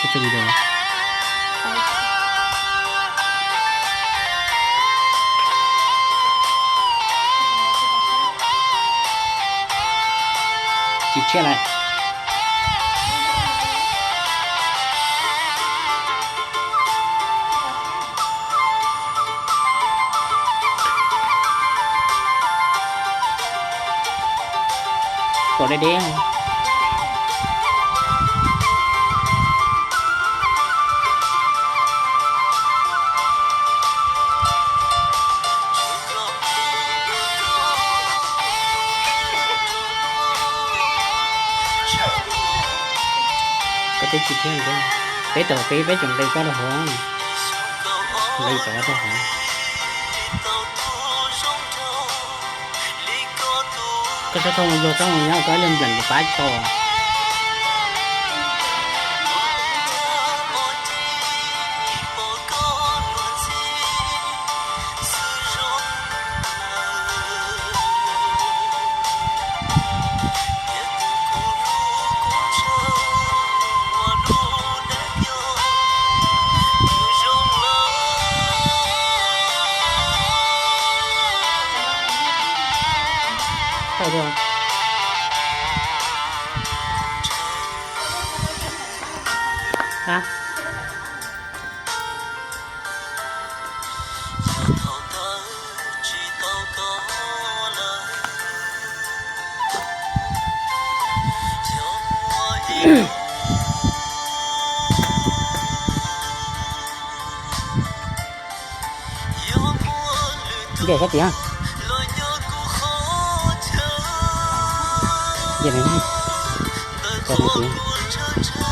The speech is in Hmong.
Ua tso video. Tsis tshiab lawm. Pom deb deb. Koj twb tsis thiab, peb tau peb, peb tseem nqis koj rau hauv, nqis tod rau hauv. Koj txhob thauj mus, txhob mus nyob koj ib leeg npleem kuv pab tsis tau. Nce sab tid. Nce no, cov no tid.